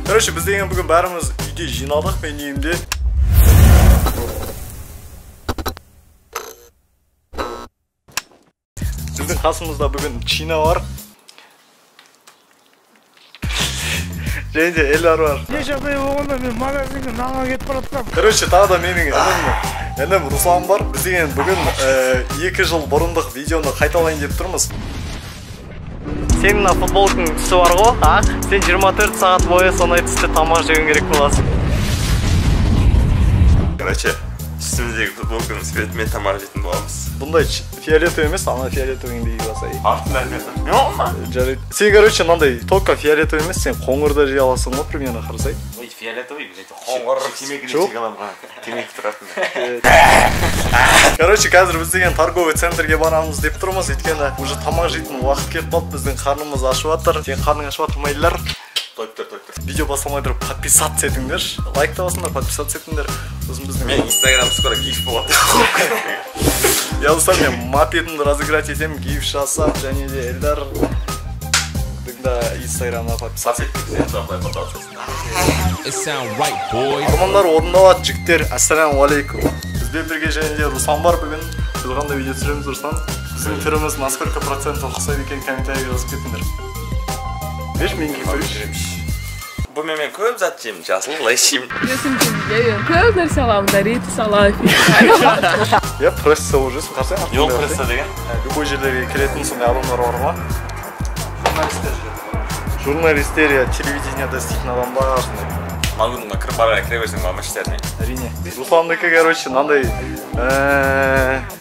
Короче, біз деген бүгін бәріміз үйде жиналдық, мен үйімде. Біздің қасымызда бүгін Чина бар. Және де Эльдар бар. Не жағдай болғанда мен магазинге нанға кетіп бара жатқанмын. Короче, тағы да менің інім Руслан бар. Біз деген бүгін 2 жыл бұрындық видеоны қайталайын деп тұрмыз. Сенің мына футболканың түсі бар ғой, ақ. Сен 24 сағат бойы сондай түсті тамақ жеуің керек боласың. Короче, үстіміздегі футболканың цветімен тамақ жейтін боламыз. Бұндай фиолетовый емес, ана фиолетовыйыңды киіп алсай. Артында фиолетовый. Жарайды. Сен, короче, мынандай только фиолетовый емес, сен қоңыр да жей аласың ғой, примерно қарасай. Ой, фиолетовый, блядь, қоңыр. Темекі шеге аламын ғой. Темекі тұратын. Короче, қазір біз деген торговый центрге барамыз деп тұрмыз, өйткені уже тамақ жейтін уақыт келіп қалды, біздің қарнымыз ашып жатыр. Сен қарның ашып жатыр ма, Эльдар? Тойып тұр, тойып тұр. Видео басталмай тұрып подписаться етіңдер, лайк та басыңдар, подписаться етіңдер. Сосын біздің мен Инстаграм скоро гиф болады. Я достар, мен мопедімді разыграть етемін, гиф жасап, және де Эльдардың да Инстаграмына подписаться етіңдер. Армандар орындалады, жігіттер. Ассалаумағалейкум. Бізбен бірге және де Руслан бар бүгін. Біз қандай видео түсіреміз, Руслан? Біздің түріміз насколько процентов ұқсайды екен, комментарийге жазып кетіңдер. Беш мен киіп көрейінші. Бұл мен көп зат жеймін, жасыл лай жеймін. Көп нәрсе аламын, Доритос аламын. Иә, пресса болып жүрсің, қарасаң. Не ол пресса деген? Любой жерлерге келетін сондай адамдар бар ма? Журналистер жүреді. Журналистер, иә, телевидениеда істейтін адамдар сондай. Магнумға кіріп бара кіре берсең бола ма іштеріне? Әрине. Русландікі, короче, мынандай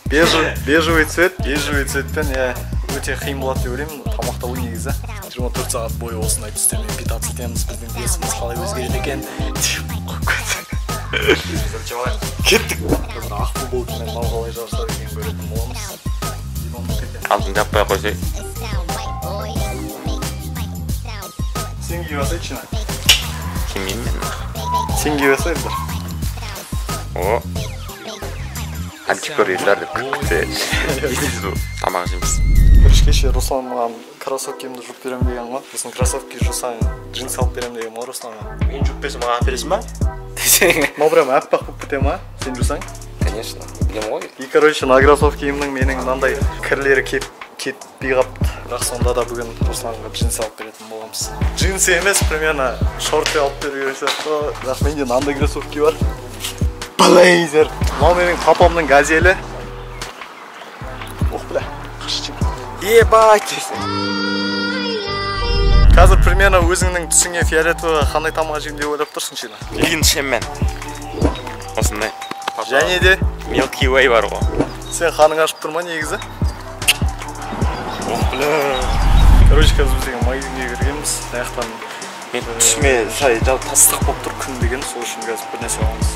бежевый цвет, бежевый цветпен, иә, өте қиын болады деп ойлаймын, тамақталу негізі. 24 сағат бойы осындай түстермен питаться етеміз, біздің весіміз қалай өзгереді екен деп қойып кеттік. Қазір ақ футболкамен мынау қалай жарысады екенін көретін боламыз. Алдын жаппай қойсай. Сен киіп алсай, Чина. Кимеймін мен. Сен киіп алсай, Эльдар. О. Антикор Эльдар деп күтті. Тамақ жейміз. Короче, кеше Руслан маған кроссовкимді жуып беремін деген ғой. Сосын кроссовки жусаң, джинсы алып беремін деген ғой Русланға. Мен жуып берсем маған алып бересің ба? Мынау прям аппақ болып кете ма? Сен жусаң? Конечно, білемін ғой. И, короче, мына кроссовкимнің менің мынандай кірлері кетпей қалыпты. Бірақ сонда да бүгін Русланға джинсы алып беретін боламыз. Джинсы емес, примерно шорты алып беру керек сияқты. Бірақ менде мынандай кроссовки бар. Блейзер. Мынау менің папамның газелі. Ох, бля, қышты. Ебать. Қазір примерно өзіңнің түсіңе фиолетовый қандай тамақ жеймін деп ойлап тұрсың, Чина? Лин ішемін мен. Осындай. Және де Milky Way бар ғой. Сен қарның ашып тұр ма негізі? Ох, бля. Короче, қазір біз деген магазинге кіргенбіз. Аяқтан мен түсіме сай жалпы ыстық болып тұр күн деген, сол үшін қазір бір нәрсе аламыз.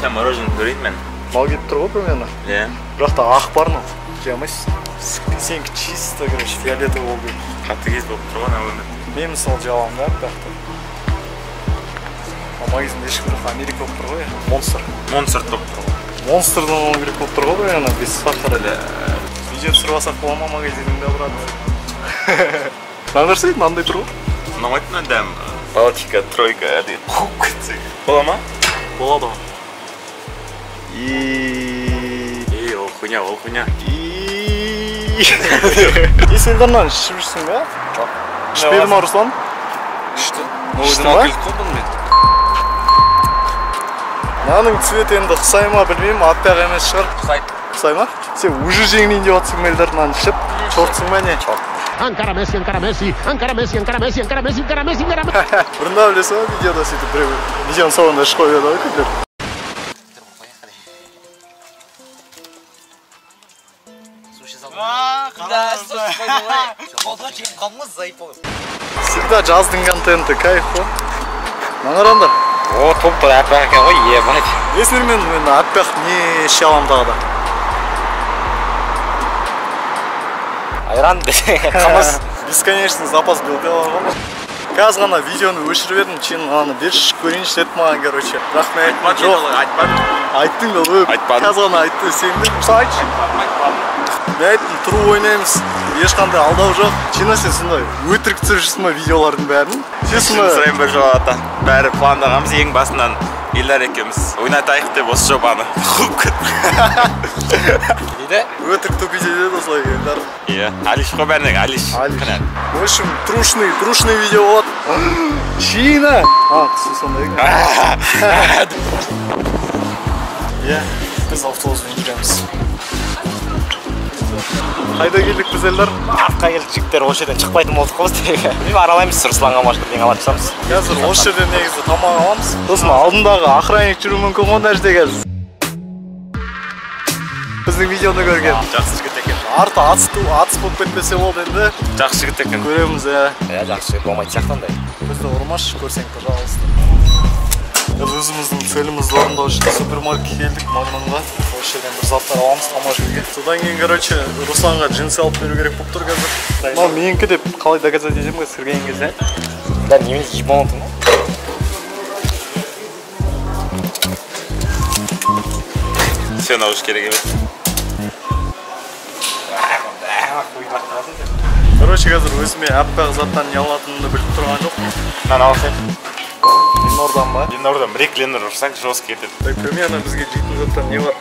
Сен мороженое көрейін мен. Мал кетіп тұр ғой примерно. Иә. Бірақ та ақ бар мынау. Жей алмайсың. Сенікі чисто, короче, фиолетовый болды. Қатыгез болып тұр ғой ана өмір. Мен мысалы жей аламын да, бірақ та. Ал магазинде ешкім жоқ, Америка болып тұр ғой, иә. Монстр. Монстр болып тұр ғой. Монстрдан алу керек болып тұр ғой, примерно, без сахара. Видео түсіріп алсақ бола ма магазинінде, брат? Мынаны қарасай, мынандай тұр ғой. Ұнамайды мына дәм. Балтика, тройка деген қуып кетсек. Бола ма? Болады ғой. Ей, ол хуйня, ол хуйня. И сен мынаны ішіп жүрсің ба? Жоқ. Ішпеді ма, Руслан? Ішті. Ішті ма? Мынаның цветі енді ұқсай ма білмеймін, аппақ емес шығар. Ұқсайды. Ұқсай ма? Сен уже жеңілейін деп жатсың ба, Эльдар, мынаны ішіп? Шортсың ба не? Шорт. Encara Messi, encara Messi, encara Messi, encara Messi, encara Messi, encara Messi, encara Messi. Бұрында білесің ба, видеода сөйтіп біреу видеоның соңында ішіп қойып еді ғой көйлер. Всегда жаздың контенті, кайф қой. Мына қараңдар. О, топ-топ аппақ екен ғой, ебать. Білесіңдер ме, мен аппақ не іше аламын тағы да. Айран десең, қымыз. Бесконечный запас белка бар ғой. Қазір ғана видеоны өшіріп едім, Чин аны берші көрейінші деді маған, короче. Бірақ мен айттым, жоқ. Айтпадым. Айттың да, ой. Айтпадым. Қазір ғана айтты, сен де. Мысалы айтшы. Айтпадым. Мен айттым, тұрып ойнаймыз. Ешқандай алдау жоқ. Чина, сен сондай өтірік түсіріп жүрсің ба видеолардың бәрін? Сен сондай сұрайын бір жолата. Бәрі пландағанбыз ең басынан. Елдар екеуміз ойнатайық деп осы жобаны қуып кеттік. Дейді? Өтірік тупить етеді осылай Елдар. Иә, Алиш қой бәрінен, Алиш. Алиш. В общем, трушный видео болады. Чина! А, түсі сондай екен. Иә, біз автобуспен жүреміз. Қайда келдік біз, Елдар? Артқа келдік, жігіттер, осы жерден шықпайтын болдық қой біз тегі. Білмеймін, аралаймыз, Русланға машина бірдеңе алып жатамыз. Қазір осы жерден негізі тамақ аламыз. Сосын алдындағы охранник жүруі мүмкін ғой мына жерде қазір. Біздің видеоны көрген. Жақсы жігіт екен. Арты атыс болып кетпесе болды енді. Жақсы жігіт екен. Көреміз, иә. Иә, жақсы жігіт болмайтын сияқты андай. Бізді ұрмашы, көрсең, пожалуйста. Біз өзіміздің целімізді орындау үшін супермаркетке келдік, Магнумға. Осы жерден бір заттар аламыз тамақ жеуге. Содан кейін, короче, Русланға джинсы алып беру керек болып тұр қазір. Мынау менікі деп қалай доказать етемін қазір кірген кезде? Да, немене ебанутый ма? Сен ауыз керек емес. Короче, қазір өзіме аппақ заттан не алатынымды біліп тұрған жоқпын. Мынаны алсай. Ленордан ба? Ленордан, бір екі Ленор ұрсаң жестко кетеді. Так, примерно бізге жейтін заттан не бар?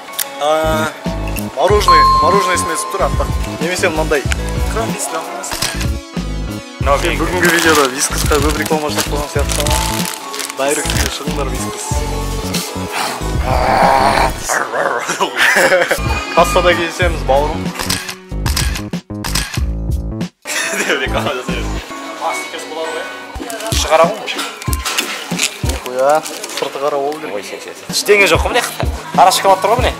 Мороженое есіме түсіп тұр аппақ. Немесе мынандай. Сен бүгінгі видеода Вискасқа көп реклама жасап қойған сияқтысың ғой. Дайректке шығыңдар, Вискас. Кассада кездесеміз, бауырым. Реклама жасаймыз. Шығара ғой. Нихуя, сырты қара болу керек. Ой, сен. Ештеңе жоқ қой мына жақта. Қара шоколад тұр ғой міне.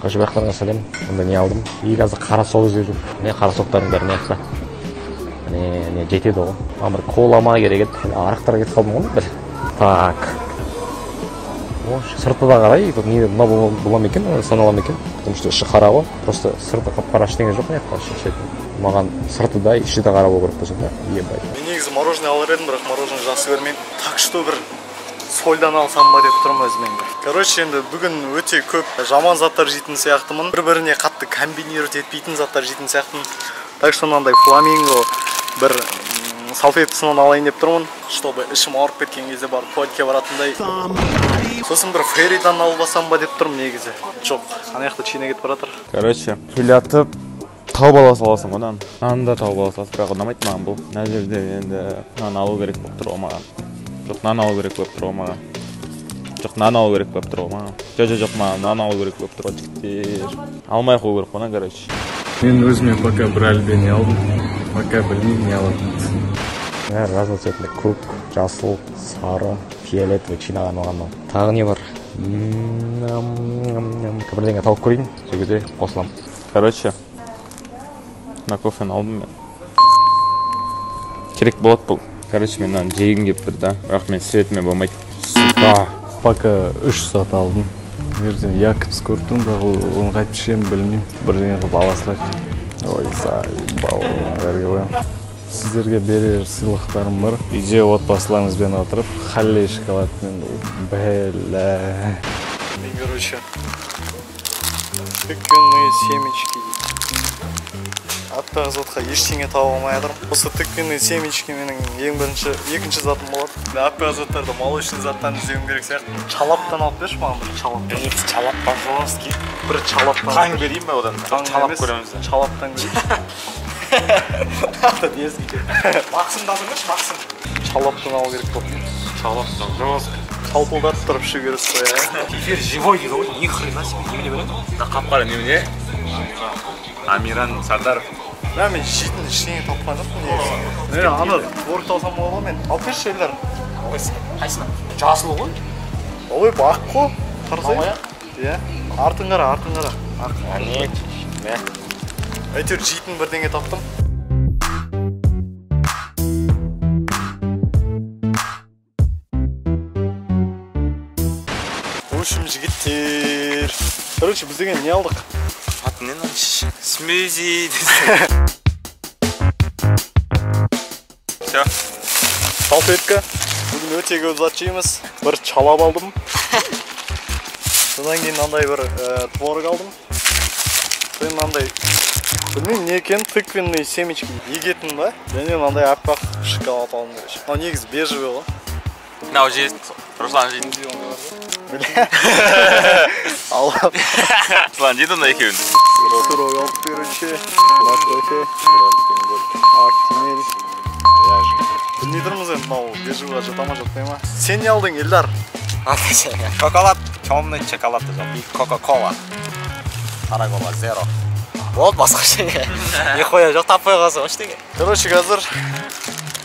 Қажы бақтарға сәлем. Онда не алдым? И қазір қара сок іздеп жүрмін. Міне қара соктардың бәрі мына жақта. Міне, жетеді ғой. Маған бір кола ма керек еді. Арықтарға кетіп қалдым ғой бір. Так. О, сырты да қарай, тут не мына бола ма екен, санала ма екен? Потому что іші қара ғой. Просто сырты қап-қара ештеңе жоқ мына жақта іші. Маған сырты да, іші де қара болу керек болса да. Ебать. Мен негізі мороженое алар едім, бірақ мороженое жақсы көрмеймін. Так что бір сольдан алсам ба деп тұрмын өзім енді. Короче, енді бүгін өте көп жаман заттар жейтін сияқтымын. Бір-біріне қатты комбинировать етпейтін заттар жейтін сияқтымын. Так что мынандай фламинго бір салфеткасынан алайын деп тұрмын, чтобы ішім ауырып кеткен кезде барып туалетке баратындай. Сосын бір ферридан алып алсам ба деп тұрмын негізі. Жоқ, ана жақта Чина кетіп бара жатыр. Короче, келатып тауып ала саласың ғой нан. Нанды да тауып ала саласың, бірақ ұнамайды маған бұл. Мына жерде енді нан алу керек болып тұр ғой маған. Жоқ, нан алу керек болып тұр ғой маған. Жоқ, нан алу керек болып тұр ғой маған. Жоқ, жоқ, маған нан алу керек болып тұр ғой, жігіттер. Алмай қою керек қой нан, короче. Мен өзіме пока бір альбени алдым. Пока білмеймін не алатынымды. Бәрі разноцветный, көк, жасыл, сары, фиолетовый чинаға арналған мынау. Тағы не бар? Бірдеңе тауып көрейін, сол кезде қосыламын. Короче, мына кофені алдым мен. Керек болады бұл. Короче, мен мынаны жегім келіп тұр да, бірақ мен светіме болмайды. Сука. Пока 3 зат алдым. Ертең Якобс көріп тұрмын, бірақ оны қайтып ішемін білмеймін. Бірдеңе қылып ала салайық. Ой, заебал, бәрге қоямын. Сіздерге берер сыйлықтарым бар. Үйде отбасыларыңызбен отырып, халлей шоколадымен, бля. Мен, короче, тыквенные семечки дейді. Аттағы затқа ештеңе таба алмай жатырмын. Осы тыквенные семечки менің ең бірінші, екінші затым болады. Аппақ заттарды молочный заттан іздеуім керек сияқты. Чалаптан алып берші маған бір чалап. Нет, чалап по-жесткий. Бір чалаптан. Таң берейін ба одан? Таң чалап емес, көреміз. Чалаптан берейінші. Дерзкий. Максимді алып Максим. Чалаптан алу керек болып. Чалаптан жестко. Шалпылдатып тұрып ішу керек қой, ә? Кефир живой дейді ғой, ни хрена себе, немене береді? Мына қап-қара немене? Амиран Сардаров. Мә, мен жейтін ештеңе тапқан жоқпын негізі. Е, ана творог алсам болады ғой мен. Алып берші, Елдар. Қайсысы? Жасыл ғой. Ой, бақ қой. Қарасай. Иә. Артын қара, артын қара. Әне, мә. Әйтеуір жейтін бірдеңе таптым. В общем, жігіттер. Короче, біз деген не алдық? Аты не мынау? Смузи десең. Всё. Салфетка. Бүгін өте көп зат жейміз. Бір чалап алдым. Содан кейін мынандай бір творог алдым. Мен мынандай білмеймін не екенін, тыквенный семечки егетін ба? Және мынандай аппақ шоколад алдым. Мынау негізі бежевый ғой. Мынау жейді, Руслан жейді. Алып. Руслан жейді онда екеуін. Сырок алып, короче. Мына кофе. Актимель. Білмей тұрмыз енді мынау бежевыйға жата ма, жатпай ма? Сен не алдың, Эльдар? Шоколад, темный шоколад, кока-кола. Қара кола, зеро. Болды, басқа ештеңе. Нихуя жоқ, таппай қалсам ештеңе. Короче, қазір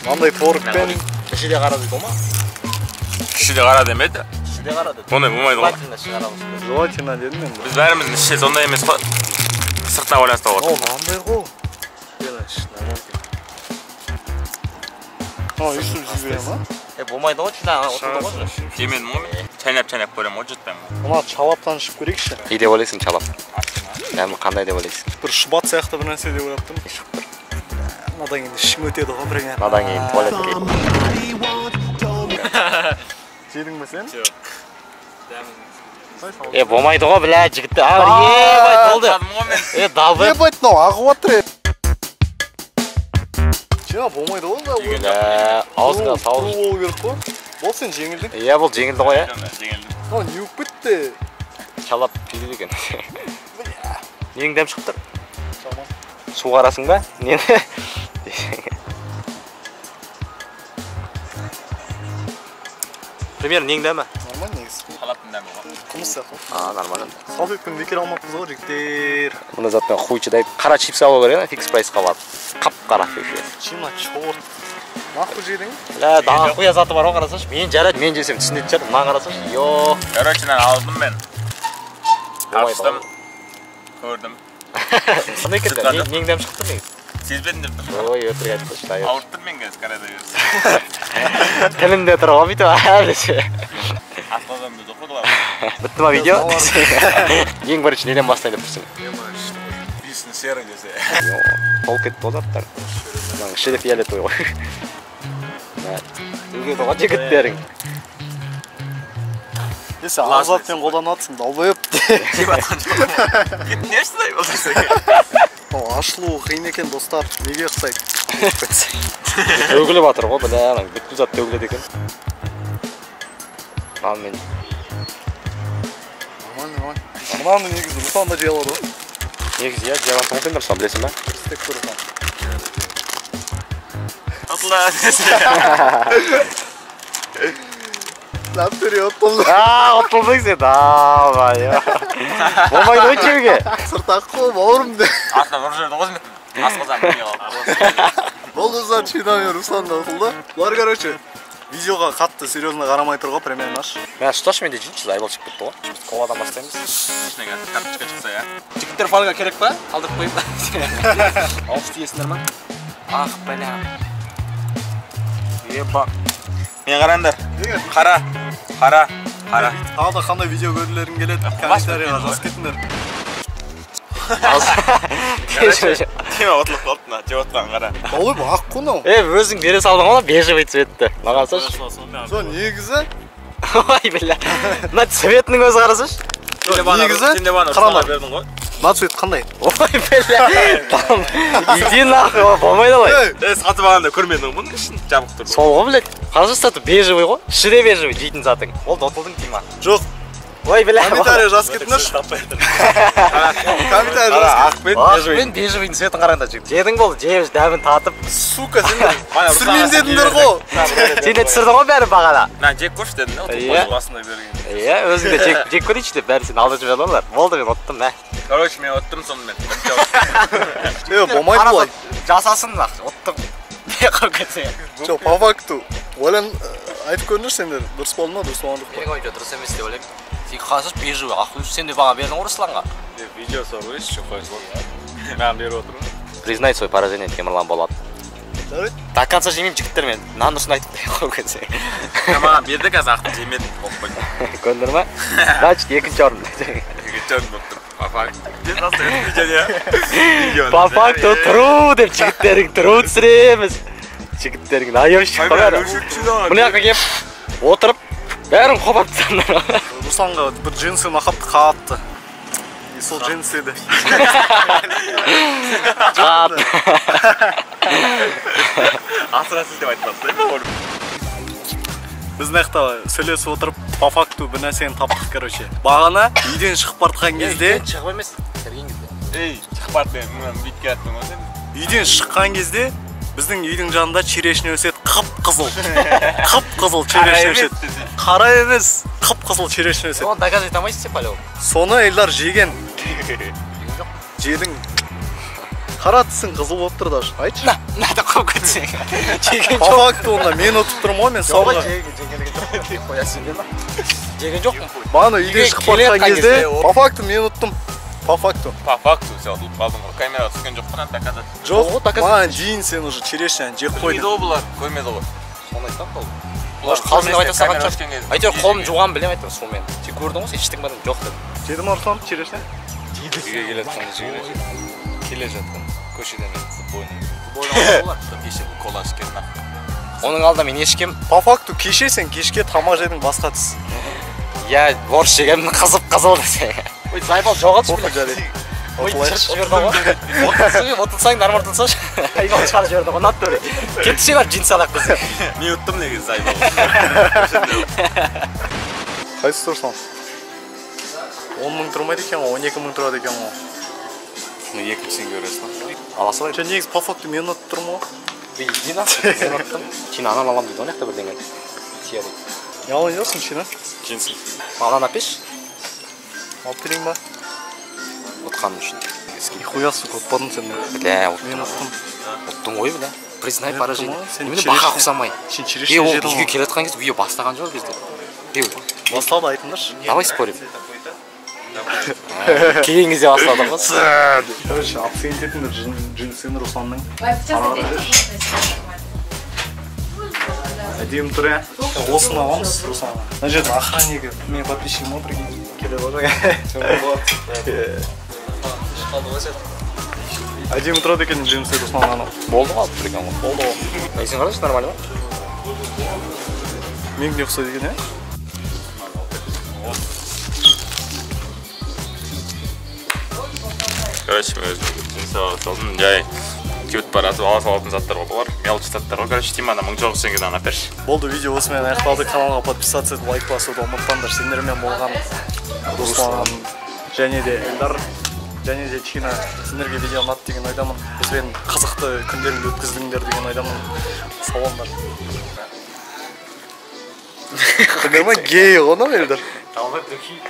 мынандай творогпен іші де қара дейді ма? Іші де қара демеді. Іші де қара деді. Ондай болмайды ғой. Желательно шығарамыз. Желательно дедім енді. Біз бәріміз іші сондай емес қой. Сыртына байланысты болады. О, мынандай ғой. О, өйстіп жей ма? Болмайды ғой, отырды ғой. Жемедім ғой мен. Чайнап-чайнап көремін ғой, жұтпаймын ғой. Мына чалаптан ішіп көрейікші. Не деп ойлайсың чалап? Дәмі қандай деп ойлайсың? Бір шұбат сияқты бір нәрсе деп ойлап тұрмын. Шығып тұр. Мынадан кейін ішің өтеді ғой примерно. Мынадан кейін туалетке. Жедің бе сен? Жоқ. Болмайды ғой, бля, жігітті. Ебать, болды. Долбоеб. Ебать, мынау ағып отыр. Жема, болмайды ғой. Бля, аузыңа салып. Болу керек қой. Бол, сен жеңілдің. Иә, бұл жеңілді ғой, ә? Жеңілдім. Мынау не болып кетті? Чалап жейді екен. Ненің дәм шығып тұр? Жаман. Су қарасың ба? Нені? Примерно ненің дәмі? Нормально негізі. Шалаптың дәмі ғой. Қымыз сияқты. А, нормально. Салфетканы бекер алмаппыз ғой, жігіттер. Мұндай затпен хуй шыдайды. Қара чипс алу керек, фикс прайсқа барып. Қап-қара вообще. Чина, черт. Нахуй жедің? Бля, дохуя заты бар ғой, қарасаңшы. Мен жарайды, мен жесем түсінетін шығар. Мынаны қарасаңшы. Йо. Короче, мынаны алдым мен. Аштым. Көрдім. Қандай екен? Нең дәм шығып тұр негізі? Сезбедім деп тұрмын. Ой, өтірік айтпашы, дайыр. Ауырып тұр мен қазір, коронавирус. Тілімде тұр ғой, бүйтіп әлі ше. Асқазанымда жоқ қой бұлар. Бітті ма видео? Ең бірінші неден бастайын деп тұрсың? Ең бірінші бесін серый десе. Толып кетті ғой заттар. Мынаның іші де фиолетовый ғой. Үлгерді ғой жігіттерің. Сен ақ затпен қолданып долбоеб. Жеп атқан жоқпын. Кетіңдерші болса. Ашылуы қиын екен, достар. Неге ұқсайды? Төгіліп жатыр ғой, бля, бүткіл зат төгіледі екен. Мынаны мен. Нормально, нормально. Мынаны негізі Руслан да жей алады ғой. Негізі иә, жей алатын ғой сен, Руслан, білесің ба? Істеп көр, Руслан. Ұтылды. Лаптыре ұтылды. Ұтылдың сен, давай. Болмайды ғой жеуге. Сыртақ қой, бауырым де. Артынан ұрып жіберді ғой, асқазан білмей қалды. Болды, достар, Чина мен Руслан да ұтылды. Бұлар, короче, видеоға қатты серьезно қарамай тұр ғой, примерно аш. Мә, ұсташы, менде жейінші, заебал шығып кетті ғой. Біз коладан бастаймыз. Ішіне карточка шықса, иә. Жігіттер, фольга керек па? Қалдырып қояйын ба? Ауыз тиесіңдер ма? Ах, бля. Еба. Мен қараңдар. Қара, қара, қара. Тағы да қандай видео көргілерің келеді? Комментарийға жазып кетіңдер. Тема ұтылып қалды мына, жеп отқан қара. Долбоеб, ақ қой мынау. Өзің бере салдың ғой, бежевый цветті. Маған салшы. Жоқ, негізі. Ой, бля. Мына цветінің өзі қарасаңшы. Негізі, қарама бердің ғой. Мына цвет қандай? Ой, бля. Иди нахуй, болмайды ғой. Сатып алғанда көрмедің бұның ішін жабық тұр. Сол ғой, блядь. Қарасаңшы, заты бежевый ғой. Іші де бежевый, жейтін затың. Болды, ұтылдың, Тима. Жоқ. Ой, бля. Комментарий жазып кетіңдерші. Комментарий жазып Ақ пен бежевыйдың цветін қараңдар, жігіт. Жедің болды, жеп, дәмін татып. Сука, сендер түсірмеймін дедіңдер ғой. Сен де түсірдің ғой бәрін бағана. Мына жеп көрші дедің, ұтылып басында берген. Иә, өзің де жеп көрейінші деп бәрін сен алдырып жіберді олар. Болды, мен ұттым, мә. Короче, мен ұттым сонымен. Болмайды бұлай. Жасасын, ұттым. Жоқ, по факту. Ойлан, айтып көріңдерші сендер, дұрыс болды ма, дұрыс болған жоқ па? Менің ойымша дұрыс емес деп ойлаймын. Сен қарасаңшы, бежевый, ақыл сен де баға бердің ғой Русланға. Видео сорвайшы, қойшы. Маған беріп отырмын. Признай свой поражение, Темірлан болады. Жарайды. До конца жемеймін, жігіттер, мен нан дұрысын айтып қойып кетсең. Маған берді қазір, ақты жемедім. Көрдіңдер ма? Значит, екінші орын. Екінші орын болып тұр. По факту. По факту тру деп жігіттерің тру түсіреміз. Жігіттерің наемщик қой бәрі. Мына жаққа келіп отырып бәрін қопарып тастаңдар. Русланға бір джинсы ұнап қатты. И сол джинсы еді. Асыра сілтеп айтпапты. Біз мына жақта сөйлесіп отырып, по факту бір нәрсені таптық, короче. Бағана үйден шығып бара кезде... Үйден шығып емес, кірген кезде. Ей, шығып барды, мен бүйтіп кеттім ғой сен. Үйден шыққан кезде біздің үйдің жанында черешня өседі, қып-қызыл. Қып-қызыл черешня өседі. Қара емес, қып-қызыл черешня өседі. Оны доказать алмайсыз сен, по-любому. Соны Эльдар жеген. Жедің. Қара тісің қызыл болып тұр даже. Айтшы. На, на деп қойып кетсең. Жеген жоқ. По факту онда мен ұтып тұрмын ғой, мен соңғы. Жеген жоқпын. Бағана үйден шығып бара жатқан кезде по факту мен ұттым. По факту. По факту сен ұтылып қалдың ғой. Камераға түскен жоқ қой, доказать. Жоқ, маған дейін сен уже черешняны жеп қойдың. Көрмеді ғой бұлар, көрмеді ғой. Соны айтсам болды. Может, қалжыңдап айта салған шығар. Әйтеуір қолым жуғанын білемін, әйтеуір сумен. Сен көрдің ғой, сен іштің ба дедім, жоқ дедім. Жеді ма Руслан черешня? Үйге келе жатқанда келе жатқан көшеден мен футбольный. Футбольный кеше кола ішкен. Оның алдында мен ешкем. По факту кеше сен кешке тамақ жедің, басқа түс. Я борщ жегенмін, қызып қызыл десе. Ой, заебал жоғалтшы бля. Ой, шырып жіберді ғой. Отылсаң, нормально ұтылсаңшы. Заебал шығарып жіберді ғой, натуре. Кетші бар, джинсы алақ біз. Мен ұттым негізі заебал. Қайсысы тұрсың? 10 мың тұрмайды екен ғой, 12 мың тұрады екен ғой. Ну, 2 теңге бересің. Ала салайын. Че, негізі по факту мен ұтып тұрмын ғой. Иди нахуй, мен ұттым. Чина анан алам дейді ғой, мына жақта бірдеңе. Тия дейді. Не алайын дейсің, Чина? Джинсы. Анан әпеш. Алып берейін ба? Ұтқаным үшін. Нихуя, сука, ұтпадың сен. Бля, мен ұттым. Ұттың ғой, бля. Признай поражение. Немене бақа ұқсамай. Сен черешня жедің ғой. Үйге келе жатқан кезде үйге бастаған жоқ бізде. Басталды, айтыңдаршы. Давай спорим. Келген кезде басталды ғой. Короче, оценить етіңдер джинсыны Русланның. Әдемі тұр, ә? Осыны аламыз Русланға. Мына жердің охраннигі менің подписчигім ғой, прикинь. Келеді ғой. Әдемі тұрады екен джинсы Русланның анау. Болды ғой, алып тұр екен ғой. Болды ғой. Сен қарашы, нормально ма? Менің не ұқсайды екен, ә? Короче, мен өзім джинсы ала салдым, жай кетіп баратып ала салатын заттар ғой бұлар, мелочь заттар ғой. Короче, Тимана 1900 теңгеден ана берші. Болды, видео осымен аяқталды. Каналға подписаться етіп, лайк басуды ұмытпаңдар. Сендермен болған Руслан және де Эльдар және де Чина. Сендерге видео ұнады деген ойдамын. Бізбен қызықты күндеріңді өткіздіңдер деген ойдамын. Сау болыңдар. Күндер ма гей ғой, Эльдар? Давай, прикинь.